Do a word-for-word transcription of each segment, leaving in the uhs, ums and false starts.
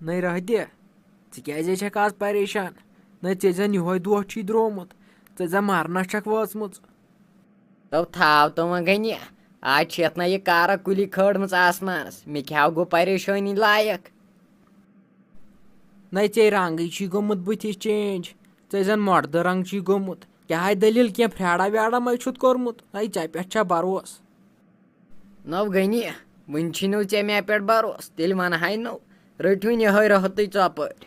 نَے راہدِ، ژٕ کیٛازِ چھَکھ آز پریشان؟ نَے ژےٚ زَن یِہوٚے دۄہ چھُے درٛومُت، ژٕ زَن مرنَس چھَکھ وٲژمٕژ۔ تو تھاو تو وۄنۍ غنی، آز چھِ یَتھ نہ یہِ کارا کُلی کھٲڑمٕژ آسمانَس، مےٚ کیٛاہ گوٚو پریشٲنی لایق؟ نَے ژےٚ رنٛگٕے چھُے گوٚمُت بٕتھِس change، ژےٚ زَن مۄردٕ رنٛگ چھُے گوٚمُت، کیٛاہ ہاے دٔلیٖل، کینٛہہ پھرٛاڑا ویڑا مَے چھُتھ کوٚرمُت؟ نَے ژےٚ پٮ۪ٹھ چھا بروسہٕ؟ نو غنی، وٕنہِ چھُے نہٕ ژےٚ مےٚ پٮ۪ٹھ بروسہٕ، تیٚلہِ وَنہٕ ہاے نو، رٔٹۍ وٕنہِ یِہوٚے رٲہتٕے ژۄپٲرۍ۔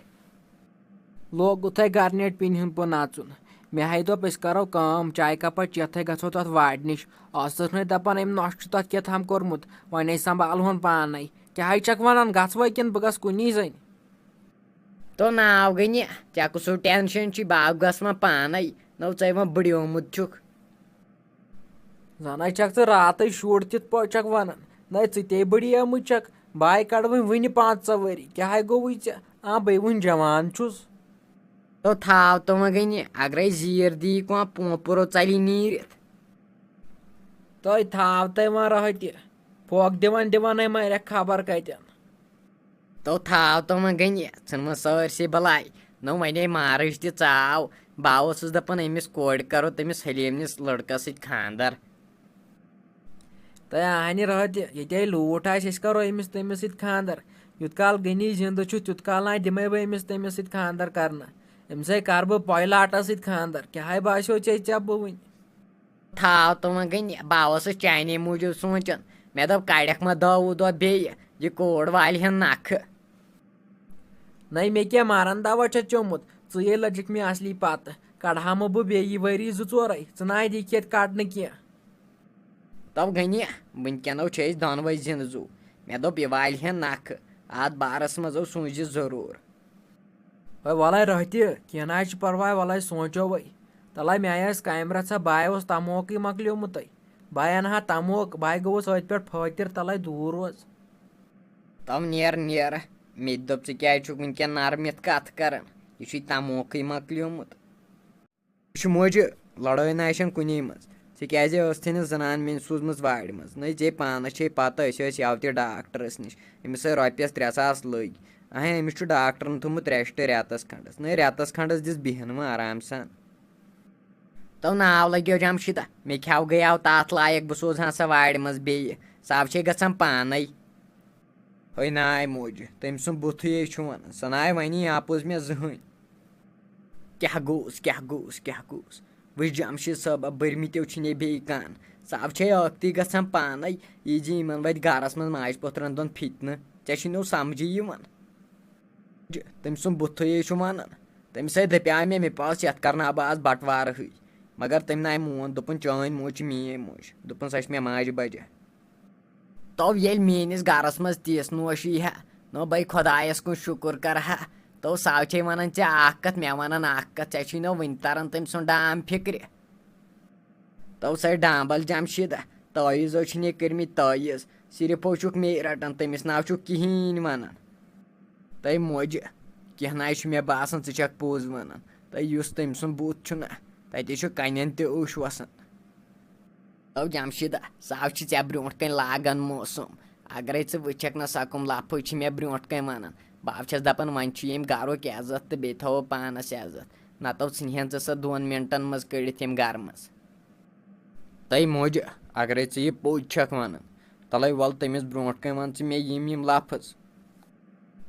لوگُتھے گرنیٹ پِنہِ ہُنٛد پٲٹھۍ نژُن۔ مےٚ ہاے دوٚپ، أسۍ کرو کٲم، چایہِ کپا چیتھے گژھو تتھ وارِ نِش۔ ٲسٕس نے دپان، أمۍ نۄشہِ چھُ تتھ کیٛاہ تام کوٚرمُت، وۄنۍ ہے سنبھالہون پانے۔ کیٛاہ ہے چھکھ ونان، گژھوے کِنہٕ بہٕ گژھٕ کُنی زٔنۍ؟ تو ناو گٔے نہِ، ژےٚ کُس ہیوٗ tension چھُے، بہٕ گژھٕ وۄنۍ پانے، نو ژے وۄنۍ بٕڑیومُت چھُکھ۔ زَن ہَے چھَکھ ژٕ راتَے شُر تِتھ پٲٹھۍ چھَکھ وَنان۔ نَے ژٕ تے بٔڑیمٕژ چھَکھ۔ بہٕ ہَے کَڑٕ وۄنۍ وٕنہِ پنٛژاہ ؤری۔ کیٛاہ ہَے گوٚوُے ژےٚ؟ آ، بٔے وٕنہِ جوان چھُس۔ تو تھاو تو وۄنۍ گٔے نہِ، اگرے زیٖر دی کانٛہہ پونٛپرو ژَلہِ نیٖرِتھ۔ تۄہہِ تھاو تۄہہِ وۄنۍ رٲہہ تہِ۔ پھۄکھ دِوان دِوان ہے مَرٮ۪کھ خبر کَتٮ۪ن۔ تو تھاو تو وۄنۍ گٔنہِ، ژھٕنمٕژ سٲرسٕے بلاے۔ نہ وۄنۍ مارٕچ تہِ ژاو۔ بہٕ اوسُس دپان أمِس کورِ کرو تٔمِس حلیٖم نِس لڑکس سۭتۍ خانٛدر۔ تہٕ اہنہِ رٲتہِ ییٚتہِ لوٗٹھ آسہِ، أسۍ کرو أمِس تٔمِس سۭتۍ خانٛدر۔ یوٗت کال غنی زِندٕ چھُ، تیوٗت کال نہ دِمے بہٕ أمِس تٔمِس سۭتۍ خانٛدر کرنہٕ۔ أمِس ہے کرٕ بہٕ پۄیلاٹس سۭتۍ خانٛدر۔ کیٛاہ ہے باسیو ژےٚ، ژےٚ بہٕ وٕنہِ؟ تھاو تہٕ وۄنۍ گٔے نہِ، بہٕ اوسُس چانے موٗجوٗب سونٛچان۔ مےٚ دوٚپ، کڑٮ۪کھ ما دہ وُہ دۄہ بیٚیہِ، یہِ کوڑ والہِ ہن نکھٕ۔ نَے مےٚ کیٛاہ مَرَن دوا چھا چوٚمُت؟ ژٕے لٔجِکھ مےٚ اَصلی پَتہٕ۔ کَڑٕ ہا مہٕ بہٕ بیٚیہِ ؤری زٕ ژورَے۔ ژٕ نَے دِکھ ییٚتہِ کَڑنہٕ کینٛہہ۔ تو غنی، وٕنکٮ۪نو چھِ أسۍ دۄنوَے زِندٕ زُو۔ مےٚ دوٚپ، یہِ والہِ ہن نکھٕ۔ اَتھ بارَس منٛز ٲس سوٗنٛچِتھ ضروٗر۔ وۄنۍ وَلَے رٲہتہِ، کینٛہہ نہ حظ چھُ پَرواے، وَلَے سونٛچو وۄنۍ۔ تَلَے مےٚ آیہِ اَسہِ کامہِ رَژھا، بہٕ آیہِ اوس تَموکُے مۄکلیومُتَے۔ بہٕ آیہِ اَنہٕ ہا تَموک، بہٕ آیہِ گوٚوُس أتھۍ پٮ۪ٹھ فٲطِر، تَلَے دوٗر روز۔ تو نیر نیر، مےٚ تہِ دوٚپ، ژٕ کیٛازِ چھُکھ وٕنکٮ۪ن نرمِتھ کَتھ کَران؟ یہِ چھُے تَموکُے مۄکلیومُت۔ یہِ چھُ موجہِ، لڑٲے نہ آسن کُنی منٛز۔ ژےٚ کیٛازِ ٲستھٕے نہٕ زنان مےٚ سوٗزمٕژ وارِ منٛز؟ نٔے ژےٚ پانس چھے پتہ، أسۍ ٲسۍ یوٕ تہِ ڈاکٹرس نِش، أمِس ٲسۍ رۄپیس ترٛےٚ ساس لٔگۍ۔ اہے، أمِس چھُ ڈاکٹرن تھوٚومُت rest رٮ۪تس کھنڈس۔ نٔے رٮ۪تس کھنڈس دِس بیہن وۄنۍ آرام سان۔ تو ناو لگیو جمشیدہ، مےٚ کھیاو گٔیاو تتھ لایق، بہٕ سوزہان سۄ وارِ منٛز بیٚیہِ، سۄ چھے گژھان پانے۔ ہے ناے موجہِ، تٔمۍ سُنٛد بُتھٕے ہے چھُ وَنان، سۄ ناے وَنی اَپُز مےٚ زٕہٕنۍ۔ کیٛاہ گوٚوُس، کیٛاہ گوٚوُس، کیٛاہ گوٚوُس؟ وٕچھ جمشید صٲبہ، بٔرمٕتیو چھِنے بیٚیہِ کَن۔ ژٕ آو چھے ٲکھتی گژھان پانَے، یہِ زِ یِمَن وَتہِ گَرَس منٛز ماجہِ پوترَن دۄن فِتنہٕ۔ ژےٚ چھُے نہٕ سَمجھی یِوان۔ تٔمۍ سُنٛد بُتھٕے ہے چھُ وَنان۔ تٔمِس ہے دَپیٛاو مےٚ، مےٚ پاس یَتھ کَرناو بہٕ آز بَٹوارٕ ہٕے۔ مگر تٔمۍ ناے مون، دوٚپُن، "چٲنۍ موج چھِ میٛٲنۍ موج۔" دوٚپُن، "سۄ چھِ مےٚ ماجہِ بَجہِ۔" تو ییٚلہِ میٲنِس گرس منٛز تِژھ نوشی ہا، نو بے خۄدایس کُن شُکُر کرٕ ہا۔ تو ساوچھے ونان ژےٚ اکھ کتھ، مےٚ ونان اکھ کتھ، ژےٚ چھُے نہٕ وُنہِ تران تٔمۍ سُنٛد ڈام فِکرِ۔ تو سۄے ڈامبل جمشیدہ، تٲویٖز حظ چھِنہٕ یہِ کٔرمٕتۍ تٲویٖز، صرف حظ چھُکھ مے رٹان، تٔمِس ناو چھُکھ کِہیٖنۍ ونان۔ تَے موجہِ، کینٛہہ نہ حظ چھُ مےٚ باسان ژٕ چھکھ پوٚز ونان۔ تَے یُس تٔمۍ سُنٛد بُتھ چھُنہ، تَتے چھُ کنٮ۪ن تہِ اوٚش وسان۔ او جمشیدہ، سُہ حظ چھُ ژےٚ برونٛٹھ کنۍ لاگان موسم۔ اگرے ژٕ وٕچھکھ نہ سۄ کٕم لفظ چھِ مےٚ برونٛٹھ کنۍ ونان، بہٕ حظ چھَس دپان وۄنۍ چھُ ییٚمۍ گرُک عزت تہٕ بیٚیہِ تھاوو پانس عزت، نتہٕ ژھٕنہِ ہن ژٕ سۄ دۄن منٹن منٛز کٔڑِتھ ییٚمہِ گرٕ منٛز۔ تَے موجہِ، اگرے ژٕ یہِ پوٚز چھکھ ونان، تلے ول تٔمِس برونٛٹھ کنۍ ون ژٕ مےٚ یِم یِم لفظ۔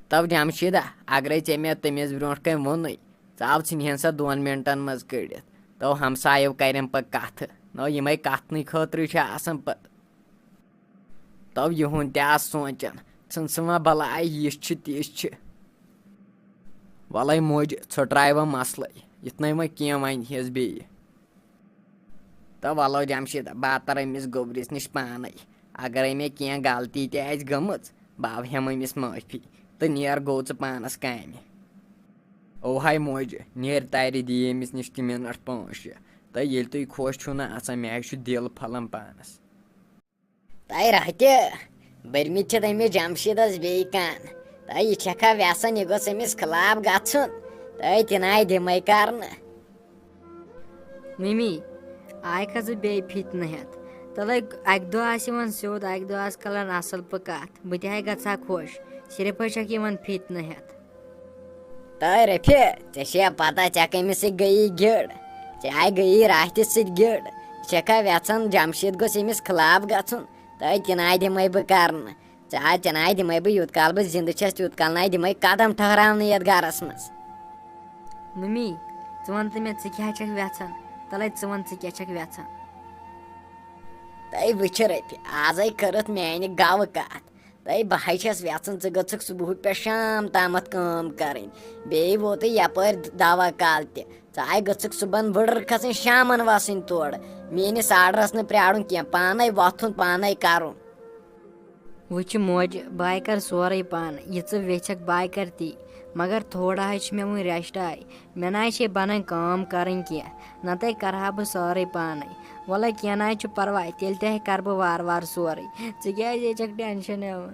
تو جمشیدہ، اگرے ژےٚ مےٚ تٔمِس برونٛٹھ کنۍ ووٚنُے، ژٕ آو ژھٕنہِ ہن سۄ دۄن منٹن منٛز کٔڑِتھ۔ تو ہمسایو کرن پتہٕ کتھٕ۔ نو یِمے کتھنٕے خٲطرٕ چھِ آسان پتہٕ۔ تو یِہُنٛد تہِ آس سونٛچان، ژھٕن سا وۄنۍ بلاے، یِژھ چھِ تِژھ چھِ۔ ولے موج، ژھۄٹراے وۄنۍ مسلے، یُتھ نَے وۄنۍ کینٛہہ ونہِ ہس بیٚیہِ۔ تہٕ وَلو جمشیٖد، بہٕ ہا تَرٕ أمِس گوٚبرِس نِش پانَے۔ اگرے مےٚ کینٛہہ غلطی تہِ آسہِ گٔمٕژ، بہٕ ہا ہٮ۪مہٕ أمِس معٲفی۔ تہٕ نیر گوٚو ژٕ پانَس کامہِ۔ اوہاے موجہِ، نیر تَرِ دِ أمِس نِش تہِ مِنٹ پانٛژھ شےٚ۔ تہٕ ییٚلہِ تُہۍ خۄش چھِو نہ آسان، مےٚ حظ چھُ دِل پھۄلان پانَس۔ تہٕ راتہِ بٔرمٕتۍ چھِ تٔمِس جمشیٖدس بیٚیہِ کن۔ تہٕ یہِ چھکھا وٮ۪سن، یہِ گوٚژھ أمِس خلاف گژھُن۔ تہٕ تہِ ناے دِمے کرنہٕ۔ ممی، آیکھا ژٕ بیٚیہِ فِتنہٕ ہٮ۪تھ؟ تَلَے اَکہِ دۄہ آسہِ یِوان سیوٚد، اَکہِ دۄہ آسہِ کَران اَصٕل پٲٹھۍ کَتھ، بہٕ تہِ ہے گژھٕ ہا خۄش، صرف ہے چھَکھ یِوان فِتنہٕ ہٮ۪تھ۔ تہٕ رفیع، ژےٚ چھےٚ پتہ ژےٚ کٔمِس سۭتۍ گٔیی گِڑ؟ ژےٚ آے گٔیی راحتہِ سۭتۍ گِڑ۔ ژےٚ چھَکھا وٮ۪ژھان جمشید گوٚژھ أمِس خلاف گژھُن؟ تہٕ تہِ ناے دِمَے بہٕ کرنہٕ۔ ژےٚ آے، تہِ ناے دِمَے بہٕ یوٗت کال بہٕ زِندٕ چھَس، تیوٗت کال ناے دِمَے قدم ٹھہراونہٕ یَتھ گَرَس منٛز۔ ممی، ژٕ وَن تہٕ مےٚ، ژٕ کیٛاہ چھَکھ وٮ۪ژھان؟ تَلَے ژٕ وَن، ژٕ کیٛاہ چھَکھ وٮ۪ژھان؟ تہٕ وٕچھ رفیع، آزَے کٔرٕتھ میٛانہِ گَوٕ کَتھ۔ تہٕ بہٕ ہے چھَس وٮ۪ژھان ژٕ گٔژھکھ صُبحُک پٮ۪ٹھ شام تامَتھ کٲم کَرٕنۍ۔ بیٚیہِ ووتُے یَپٲرۍ دَوا کال تہِ۔ ژٕ ہے گٔژھکھ صُبحن ؤڑٕر کھَسٕنۍ، شامَن وَسٕنۍ تورٕ۔ میٛٲنِس آرڈرَس نہٕ پرٛارُن کینٛہہ، پانَے وۄتھُن، پانَے کَرُن۔ وٕچھ موجہِ، بہٕ ہے کَرٕ سورُے پانہٕ۔ یہِ ژٕ ویٚژھکھ بہٕ ہے کَرٕ تی۔ مگر تھوڑا ہے چھِ مےٚ وٕنۍ rest آے۔ مےٚ نہ ہے چھے بَنان کٲم کَرٕنۍ کینٛہہ، نَتہٕ کَرٕ ہا بہٕ سٲرٕے پانَے۔ وَلَے کینٛہہ نہ ہے چھُ پَرواے، تیٚلہِ تہِ ہے کَرٕ بہٕ وارٕ وارٕ سورُے۔ ژٕ کیٛازِ یے چھَکھ tension ہٮ۪وان؟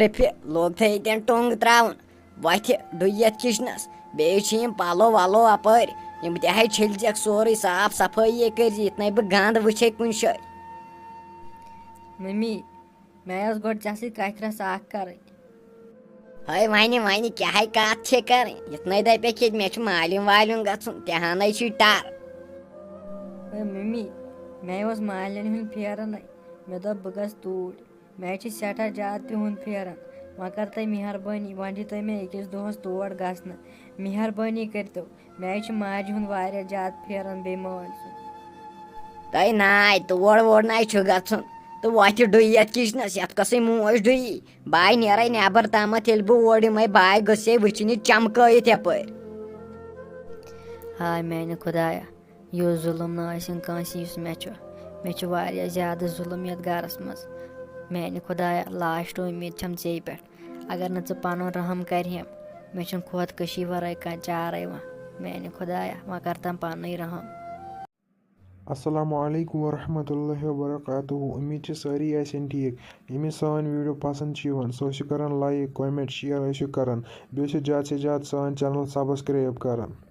رفیع، لوگ تھے ییٚتٮ۪ن ٹوٚنٛگ ترٛاوُن۔ وۄتھِ ڈُیِتھ کِچنَس، بیٚیہِ چھِ یِم پَلو وَلو اَپٲرۍ، یِم تہِ ہے چھٔلۍزٮ۪کھ سورُے صاف صفٲیی کٔرۍزِ، یِتھ نَے بہٕ گنٛد وٕچھے کُنہِ جایہِ۔ ممی، مےٚ ٲس گۄڈٕ ژےٚ سۭتۍ کَتھِ رَژھ اَکھ کَرٕنۍ۔ ہے وَنہِ وَنہِ کیٛاہ ہے کَتھ چھے کَرٕنۍ؟ یِتھ نَے دَپٮ۪کھ ییٚتہِ مےٚ چھُ مالیُن والیُن گژھُن، تہِ ہَنَے چھُے ٹَر۔ ہے ممی، مےٚ اوس مالٮ۪ن ہُنٛد پھیران، مےٚ دوٚپ بہٕ گژھٕ توٗرۍ۔ مےٚ چھِ سٮ۪ٹھاہ زیادٕ تِہُنٛد پھیران۔ وۄنۍ کر تُہۍ مہربٲنی، وۄنۍ دِ تُہۍ مےٚ أکِس دۄہَس تور گژھنہٕ۔ مہربٲنی کٔرۍتو، مےٚ چھِ ماجہِ ہُنٛد واریاہ زیادٕ پھیران بیٚیہِ مٲلۍ سُنٛد۔ تۄہہِ ناے تور وور ناے چھُ گژھُن۔ تہٕ وۄتھِ ڈُیِتھ کِچنَس، یَتھ کۄسٕے موج ڈُیی۔ بہٕ آے نیرَے نٮ۪بَر تامَتھ، ییٚلہِ بہٕ اور یِمَے، بہٕ آے گٔژھ ہے وٕچھِنۍ یہِ چمکٲیِتھ یَپٲرۍ۔ ہاے میٛانہِ خۄدایا، یُتھ ظُلُم نہٕ ٲسِن کٲنٛسہِ، یُس مےٚ چھُ۔ مےٚ چھُ واریاہ زیادٕ ظُلُم یَتھ گَرَس منٛز۔ میٛانہِ خۄدایا، last اُمید چھَم ژے پٮ۪ٹھ۔ اگر نہٕ ژٕ پَنُن رحم کَرِہٮ۪م، مےٚ چھُنہٕ خۄدکٔشی وَرٲے کانٛہہ چارَے وۄنۍ۔ میٛانہِ خۄدایا، وۄنۍ کَر تَم پَنُنُے رحم۔ السلام علیکم ورحمۃ اللہ وبرکاتہ۔ اُمید چھِ سٲری آسن ٹھیٖک۔ ییٚمِس سٲنۍ video پسنٛد چھِ یِوان، سُہ ٲسِو کران like، comment، share ٲسِو کران۔ بیٚیہِ ٲسِو زیادٕ سے زیادٕ سٲنۍ channel subscribe کران۔